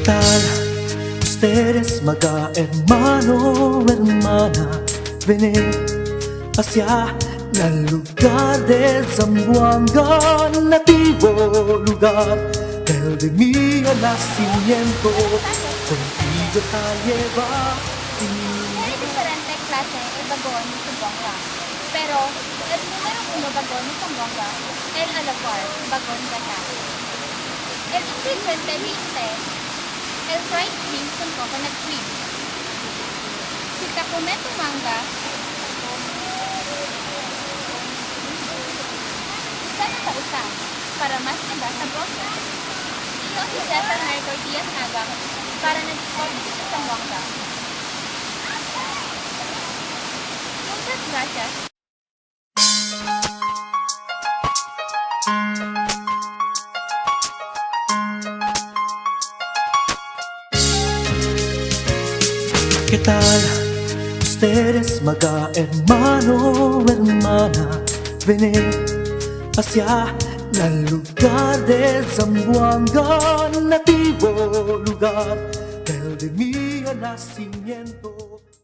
Tal? Ustedes mga hermano, hermana, venid hacia la lugar de Zamboanga, nativo lugar del de mi nacimiento, contigo te lleva. Hay diferente clase de bagoong ni Zamboanga. Pero el número uno bagoong ni Zamboanga, el alabar, bagoong gata. El ingrediente 20, el fried shrimp con coconut cream. Si ta come tu manga, isa na sa usa para mas iba sa bosa. Iyo si Cesar Marco Diaz Agang para nag-discover sa Zamboanga. Muchas gracias. ¿Qué tal? Ustedes mga hermano, hermana, venid hacia la lugar de Zamboanga, nativo lugar del de mi nacimiento.